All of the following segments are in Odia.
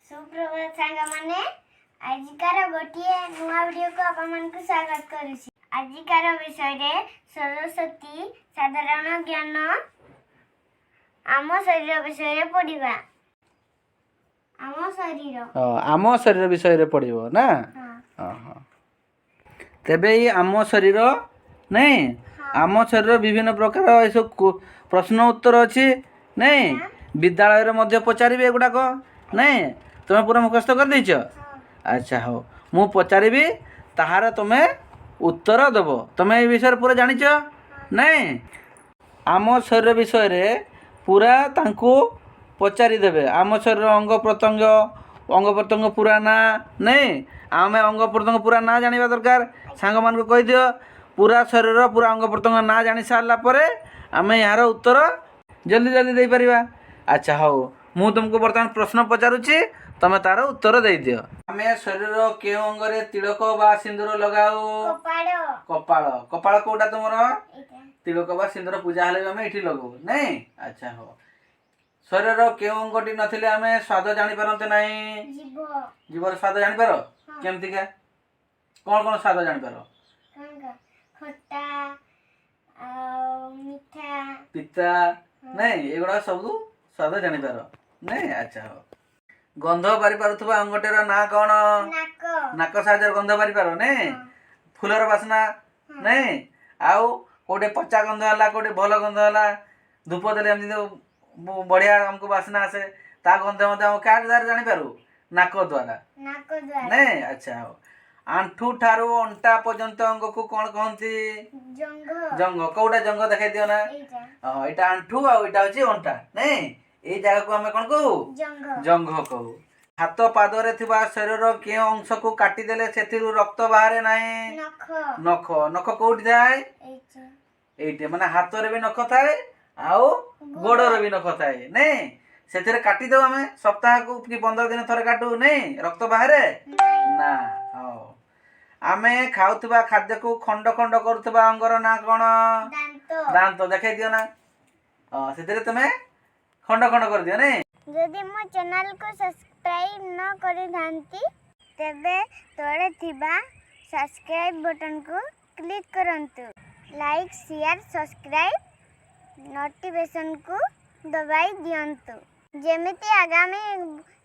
ସୁପ୍ରଭାତ ସାଙ୍ଗମାନେ, ଆଜିକାର ଗୋଟିଏ ନୂଆ ଭିଡ଼ିଓକୁ ଆପଣମାନଙ୍କୁ ସ୍ୱାଗତ କରୁଛି। ଆଜିକାର ବିଷୟରେ ସରସ୍ୱତୀ ସାଧାରଣ ଜ୍ଞାନ, ଆମ ଶରୀର ବିଷୟରେ ପଢ଼ିବା। ଆମ ଶରୀର। ହଁ, ଆମ ଶରୀର ବିଷୟରେ ପଢ଼ିବ ନା? ହଁ। ହଁ, ତେବେ ଏଇ ଆମ ଶରୀର ନାଇଁ, ଆମ ଶରୀର ବିଭିନ୍ନ ପ୍ରକାର ଏସବୁ ପ୍ରଶ୍ନ ଉତ୍ତର ଅଛି ନାଇଁ? ବିଦ୍ୟାଳୟରେ ମଧ୍ୟ ପଚାରିବେ ଏଗୁଡ଼ାକ ନାଇଁ? ତୁମେ ପୁରା ମୁଖସ୍ଥ କରିଦେଇଛ? ହଁ। ଆଚ୍ଛା ହଉ, ମୁଁ ପଚାରିବି, ତାହାର ତୁମେ ଉତ୍ତର ଦେବ। ତୁମେ ଏ ବିଷୟରେ ପୁରା ଜାଣିଛ ନାଇଁ? ଆମ ଶରୀର ବିଷୟରେ ପୁରା ତାଙ୍କୁ ପଚାରିଦେବେ। ଆମ ଶରୀର ଅଙ୍ଗ ପ୍ରତ୍ୟଙ୍ଗ, ଅଙ୍ଗ ପ୍ରତ୍ୟଙ୍ଗ ପୁରା ନାଁ ନାଇଁ? ଆମେ ଅଙ୍ଗ ପ୍ରତ୍ୟଙ୍ଗ ପୁରା ନାଁ ଜାଣିବା ଦରକାର। ସାଙ୍ଗମାନଙ୍କୁ କହିଦିଅ, ପୁରା ଶରୀରର ପୁରା ଅଙ୍ଗ ପ୍ରତ୍ୟଙ୍ଗ ନାଁ ଜାଣି ସାରିଲା ପରେ ଆମେ ଏହାର ଉତ୍ତର ଜଲ୍ଦି ଜଲ୍ଦି ଦେଇପାରିବା। ଆଚ୍ଛା ହଉ, ମୁଁ ତୁମକୁ ବର୍ତ୍ତମାନ ପ୍ରଶ୍ନ ପଚାରୁଛି, ତମେ ତାର ଉତ୍ତର ଦେଇଦିଅ। ଆମେ ଶରୀରର କେଉଁ ଅଙ୍ଗରେ ତିଳକ ବା ସିନ୍ଦୁର ଲଗାଉ? କପାଳ। କପାଳ। କପାଳ କୋଉଟା ତୁମର? ଏଇଟା। ତିଳକ ବା ସିନ୍ଦୁର ପୂଜା ହେଲେ ବି ଆମେ ଏଇଠି ଲଗାଉ ନାଇଁ? ଆଚ୍ଛା ହଉ, ଶରୀରର କେଉଁ ଅଙ୍ଗଟି ନଥିଲେ ଆମେ ସ୍ୱାଦ ଜାଣିପାରନ୍ତେ ନାହିଁ? ଜିଭ। ଜିଭର ସ୍ୱାଦ ଜାଣିପାର? ହଁ। କେମିତିକା, କ'ଣ କ'ଣ ସ୍ୱାଦ ଜାଣିପାର? କଣ କଣ? ଖଟା ଆଉ ମିଠା। ପିତା ନାଇଁ? ଏଗୁଡ଼ାକ ସବୁ ସ୍ୱାଦ ଜାଣିପାର ନାଇଁ? ଆଚ୍ଛା ହଉ, ଗନ୍ଧ ବାରି ପାରୁଥିବା ଅଙ୍ଗଟିର ନାଁ କ'ଣ? ନାକ। ନାକ ସାହାଯ୍ୟରେ ଗନ୍ଧ ବାରିପାର ନାଇଁ? ହଁ। ଫୁଲର ବାସ୍ନା ନାଇଁ? ଆଉ କୋଉଠି ପଚା ଗନ୍ଧ ହେଲା, କୋଉଠି ଭଲ ଗନ୍ଧ ହେଲା, ଧୂପ ଦେଲେ ଏମିତି ବଢ଼ିଆ ଆମକୁ ବାସ୍ନା ଆସେ, ତା ଗନ୍ଧ ମଧ୍ୟ ଆମେ କାହା ଦ୍ୱାରା ଜାଣିପାରୁ? ନାକ ଦ୍ୱାରା। ନାକ ଦ୍ୱାରା। ନାଇଁ? ଆଚ୍ଛା ହଉ, ଆଣ୍ଠୁ ଠାରୁ ଅଣ୍ଟା ପର୍ଯ୍ୟନ୍ତ ଅଙ୍ଗକୁ କ'ଣ କହନ୍ତି? ଜଙ୍ଘ। ଜଙ୍ଘ। କୋଉଟା ଜଙ୍ଘ ଦେଖାଇ ଦିଅ ନା। ଏଇଟା। ହଁ, ଏଇଟା ଆଣ୍ଠୁ ଆଉ ଏଇଟା ହଉଛି ଅଣ୍ଟା ନାଇଁ? ଏଇ ଜାଗାକୁ ଆମେ କ'ଣ କହୁ? ଜଙ୍ଘ। ଜଙ୍ଘ କହୁ। ହାତ ପାଦରେ ଥିବା ଶରୀରର କେଉଁ ଅଂଶକୁ କାଟିଦେଲେ ସେଥିରୁ ରକ୍ତ ବାହାରେ ନାହିଁ? ନଖ। ନଖ। ନଖ କୋଉଠି ଥାଏ? ଏଇଟା। ଏଇଠି। ମାନେ ହାତରେ ବି ନଖ ଥାଏ ଆଉ ଗୋଡରେ ବି ନଖ ଥାଏ ନାଇଁ? ସେଥିରେ କାଟିଦେଉ ଆମେ ସପ୍ତାହକୁ କି 15 ଦିନ ଥରେ କାଟୁ ନାଇଁ? ରକ୍ତ ବାହାରେ? ନାଇଁ। ନା। ହଉ, ଆମେ ଖାଉଥିବା ଖାଦ୍ୟକୁ ଖଣ୍ଡ ଖଣ୍ଡ କରୁଥିବା ଅଙ୍ଗର ନାଁ କ'ଣ? ଦାନ୍ତ। ଦାନ୍ତ। ଦେଖାଇ ଦିଅ ନା। ହଁ, ସେଥିରେ ତୁମେ ଖଣ୍ଡ ଖଣ୍ଡ କରିଦିଅ ନାଇଁ? ଯଦି ମୋ ଚ୍ୟାନେଲକୁ ସବସ୍କ୍ରାଇବ୍ ନ କରିଥାନ୍ତି, ତେବେ ତଳେ ଥିବା ସବସ୍କ୍ରାଇବ୍ ବଟନକୁ କ୍ଲିକ୍ କରନ୍ତୁ। ଲାଇକ୍, ସେୟାର, ସବସ୍କ୍ରାଇବ୍ ନୋଟିଫିକେସନକୁ ଦବାଇ ଦିଅନ୍ତୁ, ଯେମିତି ଆଗାମୀ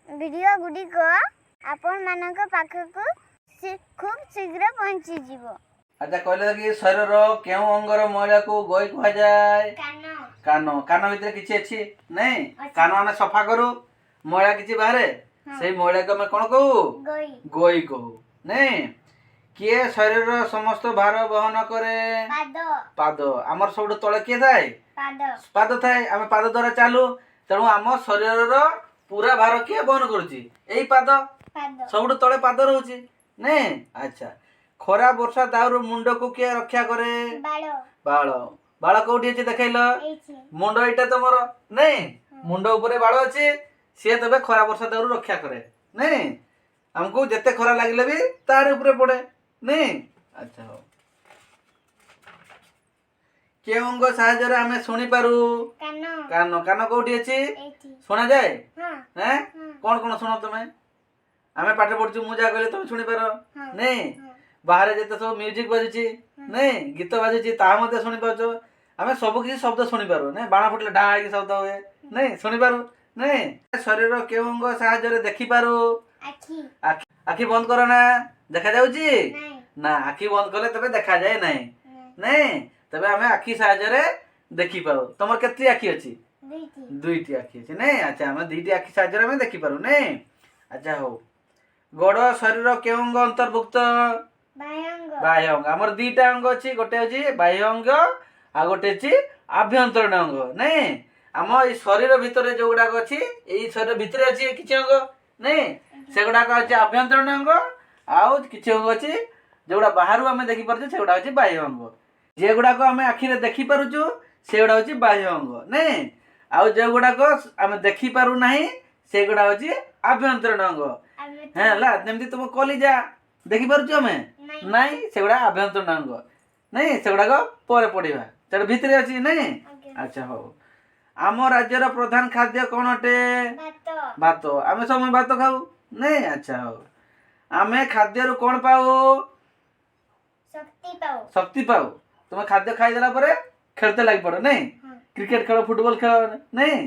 ଭିଡ଼ିଓ ଗୁଡ଼ିକ ଆପଣମାନଙ୍କ ପାଖକୁ ଖୁବ୍ ଶୀଘ୍ର ପହଞ୍ଚିଯିବ। ଆଚ୍ଛା, କହିଲେ କି ଶରୀରର କେଉଁ ଅଙ୍ଗର ମଇଳାକୁ ଗୋଇ କୁହାଯାଏ? କାନ। କାନ। କାନ ଭିତରେ କିଛି ଅଛି ନାଇଁ? ଅଛି। କାନ ଆମେ ସଫା କରୁ, ମଇଳା କିଛି ବାହାରେ। ହଁ। ସେଇ ମଇଳାକୁ ଆମେ କ'ଣ କହୁ? ଗୋଇ। ଗୋଇ କହୁ ନାଇଁ? କିଏ ଶରୀରର ସମସ୍ତ ଭାର ବହନ କରେ? ପାଦ। ପାଦ। ଆମର ସବୁଠୁ ତଳେ କିଏ ଥାଏ? ପାଦ। ପାଦ ଥାଏ। ଆମେ ପାଦ ଦ୍ୱାରା ଚାଲୁ, ତେଣୁ ଆମ ଶରୀରର ପୁରା ଭାର କିଏ ବହନ କରୁଛି? ଏଇ ପାଦ। ପାଦ। ସବୁଠୁ ତଳେ ପାଦ ରହୁଛି ନାଇଁ? ଆଚ୍ଛା, ଖରା ବର୍ଷା ଦାଉରୁ ମୁଣ୍ଡକୁ କିଏ ରକ୍ଷା କରେ? ବାଳ। ବାଳ। ବାଳ କୋଉଠି ଅଛି ଦେଖେଇଲ? ଏଇଠି। ମୁଣ୍ଡ ଏଇଟା ତମର ନାଇଁ? ମୁଣ୍ଡ ଉପରେ ବାଳ ଅଛି, ସିଏ ତେବେ ଖରା ବର୍ଷା ଦାଉରୁ ରକ୍ଷା କରେ ନାଇଁ? ଆମକୁ ଯେତେ ଖରା ଲାଗିଲେ ବି ତାରି ଉପରେ ପଡେ ନାଇଁ? ଆଚ୍ଛା ହଉ, କେଉଁ ଅଙ୍ଗ ସାହାଯ୍ୟରେ ଆମେ ଶୁଣିପାରୁ? କାନ। କାନ। କାନ କୋଉଠି ଅଛି? ଏଇଠି। ଶୁଣାଯାଏ? ହଁ। ହେଁ? ହଁ। କ'ଣ କ'ଣ ଶୁଣ ତମେ? ଆମେ ପାଠ ପଢୁଛୁ, ମୁଁ ଯାହା କହିଲେ ତମେ ଶୁଣିପାର ହଁ। ନାଇଁ? ହଁ। ବାହାରେ ଯେତେ ସବୁ ମ୍ୟୁଜିକ ବାଜୁଛି ନାଇଁ, ଗୀତ ବାଜୁଛି, ତାହା ମଧ୍ୟ ଶୁଣିପାରୁଛ। ଆମେ ସବୁ କିଛି ଶବ୍ଦ ଶୁଣିପାରୁ ନାଇଁ? ବାଣ ଫୁଟିଲେ ଢା ହେଇକି ଶବ୍ଦ ହୁଏ ନାଇଁ? ଶୁଣିପାରୁ ନାଇଁ? ଶରୀରର କେଉଁ ଅଙ୍ଗ ସାହାଯ୍ୟରେ ଦେଖିପାରୁ? ଆଖି। ଆଖି। ଆଖି ବନ୍ଦ କର ନା, ଦେଖାଯାଉଛି? ନାଇଁ। ନା, ଆଖି ବନ୍ଦ କଲେ ତେବେ ଦେଖାଯାଏ ନାହିଁ। ନାଇଁ। ନାଇଁ? ତେବେ ଆମେ ଆଖି ସାହାଯ୍ୟରେ ଦେଖିପାରୁ। ତମର କେତେ ଆଖି ଅଛି? ଦୁଇଟି। ଦୁଇଟି ଆଖି ଅଛି ନାଇଁ? ଆଚ୍ଛା, ଆମେ ଦୁଇଟି ଆଖି ସାହାଯ୍ୟରେ ଆମେ ଦେଖିପାରୁ ନାଇଁ? ଆଚ୍ଛା ହଉ, ଗୋଡ଼ ଶରୀର କେଉଁ ଅଙ୍ଗ ଅନ୍ତର୍ଭୁକ୍ତ? ବାହ୍ୟାଙ୍ଗ। ବାହ୍ୟ ଅଙ୍ଗ। ଆମର ଦିଟା ଅଙ୍ଗ ଅଛି, ଗୋଟେ ଅଛି ବାହ୍ୟ ଅଙ୍ଗ ଆଉ ଗୋଟେ ଅଛି ଆଭ୍ୟନ୍ତରୀଣ ଅଙ୍ଗ ନାଇଁ? ଆମ ଏଇ ଶରୀର ଭିତରେ ଯୋଉଗୁଡାକ ଅଛି, ଏଇ ଶରୀର ଭିତରେ ଅଛି କିଛି ଅଙ୍ଗ ନାଇଁ? ସେଗୁଡାକ ଅଛି ଆଭ୍ୟନ୍ତରୀଣ ଅଙ୍ଗ। ଆଉ କିଛି ଅଙ୍ଗ ଅଛି ଯୋଉଗୁଡା ବାହାରୁ ଆମେ ଦେଖିପାରୁଛୁ, ସେଗୁଡା ହଉଛି ବାହ୍ୟ ଅଙ୍ଗ। ଯେଗୁଡାକ ଆମେ ଆଖିରେ ଦେଖିପାରୁଛୁ, ସେଗୁଡା ହଉଛି ବାହ୍ୟ ଅଙ୍ଗ ନାଇଁ? ଆଉ ଯେଉଁଗୁଡାକ ଆମେ ଦେଖିପାରୁ ନାହିଁ, ସେଗୁଡା ହଉଛି ଆଭ୍ୟନ୍ତରୀଣ ଅଙ୍ଗ। ହେଲା, ଯେମିତି ତୁମ କଲିଜା ଦେଖିପାରୁଛୁ ଆମେ? ନାଇଁ। ନାଇଁ, ସେଗୁଡା ଆଭ୍ୟନ୍ତରୀଣ ଅଙ୍ଗ ନାଇଁ? ସେଗୁଡାକ ପରେ ପଢିବା, ସେଟା ଭିତରେ ଅଛି ନାଇଁ? ଆଜ୍ଞା। ଆଚ୍ଛା ହଉ, ଆମ ରାଜ୍ୟର ପ୍ରଧାନ ଖାଦ୍ୟ କ'ଣ ଅଟେ? ଭାତ। ଭାତ। ଆମେ ସବୁ ଭାତ ଖାଉ ନାଇଁ? ଆଚ୍ଛା ହଉ। ଆମେ ଖାଦ୍ୟରୁ କ'ଣ ପାଉ? ଶକ୍ତି ପାଉ। ଶକ୍ତି ପାଉ। ତୁମେ ଖାଦ୍ୟ ଖାଇଦେଲା ପରେ ଖେଳତେ ଲାଗି ପଡ଼ ନାଇଁ? ହଁ। କ୍ରିକେଟ ଖେଳ, ଫୁଟବଲ ଖେଳ ନାଇଁ?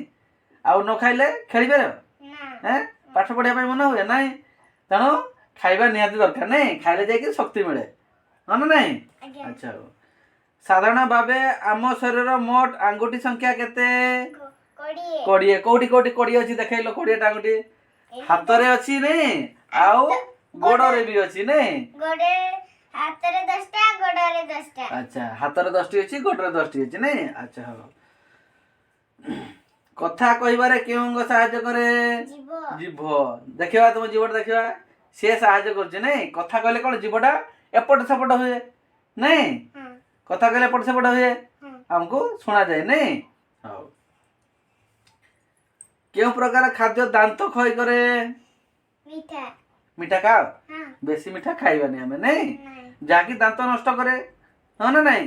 ଆଉ ନ ଖାଇଲେ ଖେଳିପାରିବ? ନା। ଏଁ, ପାଠ ପଢ଼ିବା ପାଇଁ ମନ ହୁଏ ନାଇଁ। ତେଣୁ ଖାଇବା ନିହାତି ଦରକାର ନାଇଁ? ଖାଇଲେ ଯାଇକି ଶକ୍ତି ମିଳେ, ହଁ ନା ନାଇଁ? ଆଜ୍ଞା। ଆଚ୍ଛା ହଉ। ସାଧାରଣ ଭାବେ ଆମ ଶରୀରର ମୋଟ ଆଙ୍ଗୁଠି ସଂଖ୍ୟା କେତେ? 20। 20। କୋଉଠି କୋଉଠି 20 ଅଛି ଦେଖେଇଲ? 20ଟା ଆଙ୍ଗୁଠି ହାତରେ ଅଛି ନାଇଁ? ଆଉ ଗୋଡରେ ବି ଅଛି ନାଇଁ? ଗୋଡରେ, ହାତରେ 10ଟା, ଗୋଡରେ 10ଟା। ଆଚ୍ଛା, ହାତରେ 10ଟି ଅଛି, ଗୋଡରେ 10ଟି ଅଛି ନାଇଁ? ଆଚ୍ଛା ହଉ। କଥା କହିବାରେ କେଉଁ ଅଙ୍ଗ ସାହାଯ୍ୟ କରେ? ଜିଭ। ଜିଭ। ଦେଖିବା ତୁମ ଜିଭଟା ଦେଖିବା। ସିଏ ସାହାଯ୍ୟ କରୁଛି ନାଇଁ? କଥା କହିଲେ କ'ଣ ଜିଭଟା ଏପଟ ସେପଟ ହୁଏ ନାଇଁ? ହଁ। କଥା କହିଲେ ଏପଟ ସେପଟ ହୁଏ। ହଁ। ଆମକୁ ଶୁଣାଯାଏ ନାଇଁ? ହଉ। କେଉଁ ପ୍ରକାର ଖାଦ୍ୟ ଦାନ୍ତ କ୍ଷୟ କରେ? ମିଠା। ମିଠା ଖାଅ? ହଁ। ବେଶୀ ମିଠା ଖାଇବାନି ଆମେ ନାଇଁ? ନାଇଁ। ଯାହାକି ଦାନ୍ତ ନଷ୍ଟ କରେ, ହଁ ନା ନାଇଁ?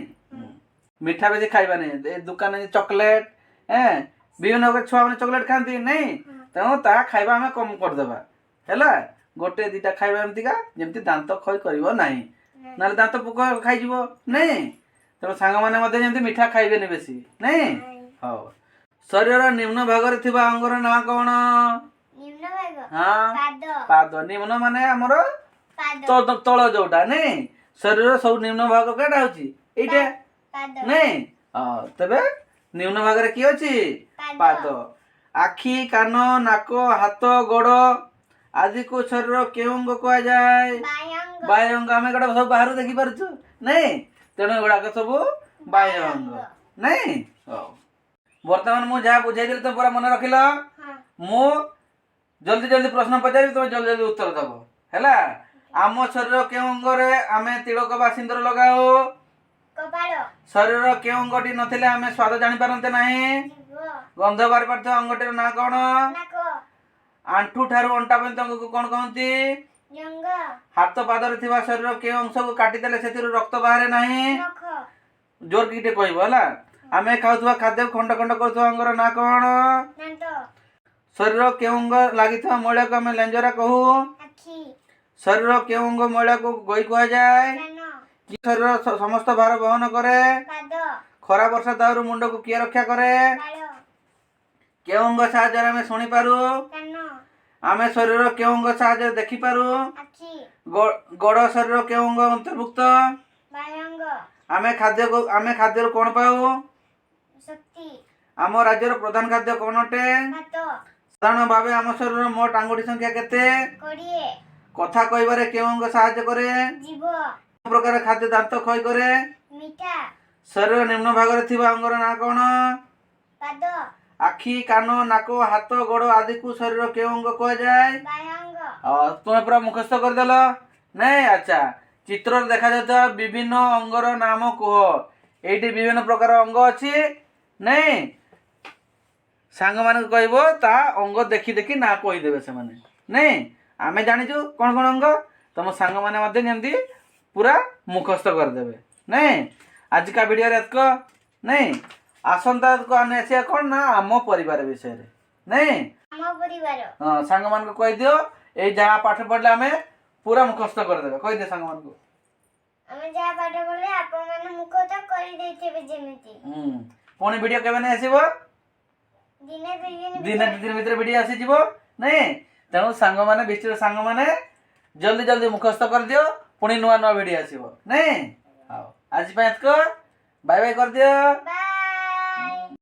ମିଠା ବେଶୀ ଖାଇବାନି। ଏ ଦୋକାନରେ ଚକୋଲେଟ୍, ଏଁ, ବିଭିନ୍ନ ପ୍ରକାର ଛୁଆମାନେ ଚକୋଲେଟ୍ ଖାଆନ୍ତି ନାଇଁ? ତେଣୁ ତାହା ଖାଇବା ଆମେ କମ୍ କରିଦେବା। ହେଲା, ଗୋଟେ ଦୁଇଟା ଖାଇବା ଏମିତିକା, ଯେମିତି ଦାନ୍ତ କ୍ଷୟ କରିବ ନାହିଁ। ନାଇଁ। ନହେଲେ ଦାନ୍ତ ପୋକ ଖାଇଯିବ ନାଇଁ? ତେଣୁ ସାଙ୍ଗମାନେ ମଧ୍ୟ ଯେମିତି ମିଠା ଖାଇବେନି ବେଶୀ ନାଇଁ? ନାଇଁ। ହଉ। ଶରୀରର ନିମ୍ନ ଭାଗରେ ଥିବା ଅଙ୍ଗର ନାଁ କ'ଣ? ନିମ୍ନ ଭାଗ? ହଁ। ପାଦ। ପାଦ। ନିମ୍ନ ମାନେ ଆମର ପାଦ। ତଳ ଯୋଉଟା ନାଇଁ? ଶରୀରର ସବୁ ନିମ୍ନ ଭାଗ କେଇଟା ହଉଛି? ଏଇଟା। ପାଦ। ନାଇଁ? ହଁ, ତେବେ ନିମ୍ନ ଭାଗରେ କିଏ ଅଛି? ପାଦ। ପାଦ। ଆଖି, କାନ, ନାକ, ହାତ, ଗୋଡ଼ ଆଦିକୁ ଶରୀରର କେଉଁ ଅଙ୍ଗ କୁହାଯାଏ? ବାହ୍ୟାଙ୍ଗ। ବାହ୍ୟ ଅଙ୍ଗ। ଆମେ ଏଗୁଡ଼ା ସବୁ ବାହାରୁ ଦେଖିପାରୁଛୁ ନାଇଁ? ତେଣୁ ଏଗୁଡ଼ାକ ସବୁ ବାହ୍ୟ ଅଙ୍ଗ ନାଇଁ? ହଉ, ବର୍ତ୍ତମାନ ମୁଁ ଯାହା ବୁଝେଇଦେଲି ତମେ ପୁରା ମନେ ରଖିଲ? ହଁ। ମୁଁ ଜଲ୍ଦି ଜଲ୍ଦି ପ୍ରଶ୍ନ ପଚାରିବି, ତମେ ଜଲ୍ଦି ଜଲ୍ଦି ଉତ୍ତର ଦେବ, ହେଲା? ଆମ ଶରୀର କେଉଁ ଅଙ୍ଗରେ ଆମେ ତିଳକ ବା ସିନ୍ଦୁର ଲଗାଉ? କପାଳ। ଶରୀରର କେଉଁ ଅଙ୍ଗଟି ନଥିଲେ ଆମେ ସ୍ୱାଦ ଜାଣିପାରନ୍ତେ ନାହିଁ? ଜିଭ। ଗନ୍ଧ ବାରି ପାରୁଥିବା ଅଙ୍ଗଟିର ନାଁ କ'ଣ? ନାକ। ଆଣ୍ଠୁ ଠାରୁ ଅଣ୍ଟା ପର୍ଯ୍ୟନ୍ତ ଅଙ୍ଗକୁ କ'ଣ କହନ୍ତି? ଜଙ୍ଘ। ହାତ ପାଦରେ ଥିବା ଶରୀରର କେଉଁ ଅଂଶକୁ କାଟିଦେଲେ ସେଥିରୁ ରକ୍ତ ବାହାରେ ନାହିଁ? ନଖ। ଜୋର କି ଟିକେ କହିବ, ହେଲା? ଆମେ ଖାଉଥିବା ଖାଦ୍ୟକୁ ଖଣ୍ଡ ଖଣ୍ଡ କରୁଥିବା ଅଙ୍ଗର ନାଁ କ'ଣ? ଦାନ୍ତ। ଶରୀର କେଉଁ ଅଙ୍ଗ ଲାଗିଥିବା ମଇଳାକୁ ଆମେ ଲେଞ୍ଜରା କହୁ? ଆଖି। ଶରୀର କେଉଁ ଅଙ୍ଗ ମଇଳାକୁ ଗଇ କୁହାଯାଏ? କାନ। କି ଶରୀର ସମସ୍ତ ଭାର ବହନ କରେ? ପାଦ। ଖରା ବର୍ଷା ଦାଉରୁ ମୁଣ୍ଡକୁ କିଏ ରକ୍ଷା କରେ? ବାଳ। କେଉଁ ଅଙ୍ଗ ସାହାଯ୍ୟରେ ଆମେ ଶୁଣିପାରୁ? କାନ। ଆମେ ଶରୀରର କେଉଁ ଅଙ୍ଗ ସାହାଯ୍ୟରେ ଦେଖିପାରୁ? ଆଖି। ଗୋଡ଼ ଶରୀରର କେଉଁ ଅଙ୍ଗ ଅନ୍ତର୍ଭୁକ୍ତ? ବାହ୍ୟାଙ୍ଗ। ଆମେ ଖାଦ୍ୟରୁ କ'ଣ ପାଉ? ଶକ୍ତି। ଆମ ରାଜ୍ୟର ପ୍ରଧାନ ଖାଦ୍ୟ କ'ଣ ଅଟେ? ଭାତ। ସାଧାରଣ ଭାବେ ଆମ ଶରୀରର ମୋଟ ଆଙ୍ଗୁଠି ସଂଖ୍ୟା କେତେ? 20। କଥା କହିବାରେ କେଉଁ ଅଙ୍ଗ ସାହାଯ୍ୟ କରେ? ଜିଭ। କେଉଁ ପ୍ରକାର ଖାଦ୍ୟ ଦାନ୍ତ କ୍ଷୟ କରେ? ମିଠା। ଶରୀର ନିମ୍ନ ଭାଗରେ ଥିବା ଅଙ୍ଗର ନାଁ କ'ଣ? ପାଦ। ଆଖି, କାନ, ନାକ, ହାତ, ଗୋଡ଼ ଆଦିକୁ ଶରୀର କେଉଁ ଅଙ୍ଗ କୁହାଯାଏ? ବାହ୍ୟାଙ୍ଗ। ତୁମେ ପୁରା ମୁଖସ୍ଥ କରିଦେଲ ନାଇଁ? ଆଚ୍ଛା, ଚିତ୍ରରେ ଦେଖାଯାଉଥିବା ବିଭିନ୍ନ ଅଙ୍ଗର ନାମ କୁହ। ଏଇଠି ବିଭିନ୍ନ ପ୍ରକାର ଅଙ୍ଗ ଅଛି ନାଇଁ? ସାଙ୍ଗମାନଙ୍କୁ କହିବ, ତା ଅଙ୍ଗ ଦେଖି ଦେଖି ନାଁ କହିଦେବେ ସେମାନେ ନାଇଁ? ଆମେ ଜାଣିଛୁ କ'ଣ କ'ଣ ଅଙ୍ଗ, ତମ ସାଙ୍ଗମାନେ ମଧ୍ୟ ଯେମିତି ପୁରା ମୁଖସ୍ଥ କରିଦେବେ ନାଇଁ? ଆଜିକା ଭିଡ଼ିଓରେ ଏତକ ନାଇଁ? ଆସନ୍ତାକୁ ଆମେ ଆସିବା କ'ଣ ନା ଆମ ପରିବାର ବିଷୟରେ ନାଇଁ? ଆମ ପରିବାର। ହଁ, ସାଙ୍ଗମାନଙ୍କୁ କହିଦିଅ, ଏଇ ଯାହା ପାଠ ପଢ଼ିଲେ ଆମେ ପୁରା ମୁଖସ୍ଥ କରିଦେବେ। କହିଦିଅ ସାଙ୍ଗମାନଙ୍କୁ। ଆମେ ଯାହା ପାଠ ପଢିଲେ ଆପଣମାନେ ମୁଖସ୍ଥ କରିଦେଇଥିବେ ଯେମିତି। ପୁଣି ଭିଡ଼ିଓ କେବେ ନେଇ ଆସିବ? ଦିନେ 2 ଦିନ। ଦିନେ 2 ଦିନ ଭିତରେ ଭିଡ଼ିଓ ଆସିଯିବ ନାଇଁ? ତେଣୁ ସାଙ୍ଗମାନେ, ବୃଷ୍ଟିର ସାଙ୍ଗମାନେ, ଜଲ୍ଦି ଜଲ୍ଦି ମୁଖସ୍ଥ କରିଦିଅ। ପୁଣି ନୂଆ ନୂଆ ଭିଡ଼ିଓ ଆସିବ ନାଇଁ? ହଉ, ଆଜି ପାଇଁ ଏତକ। ବାଇ ବାଇ କରିଦିଅ। ବାଏ।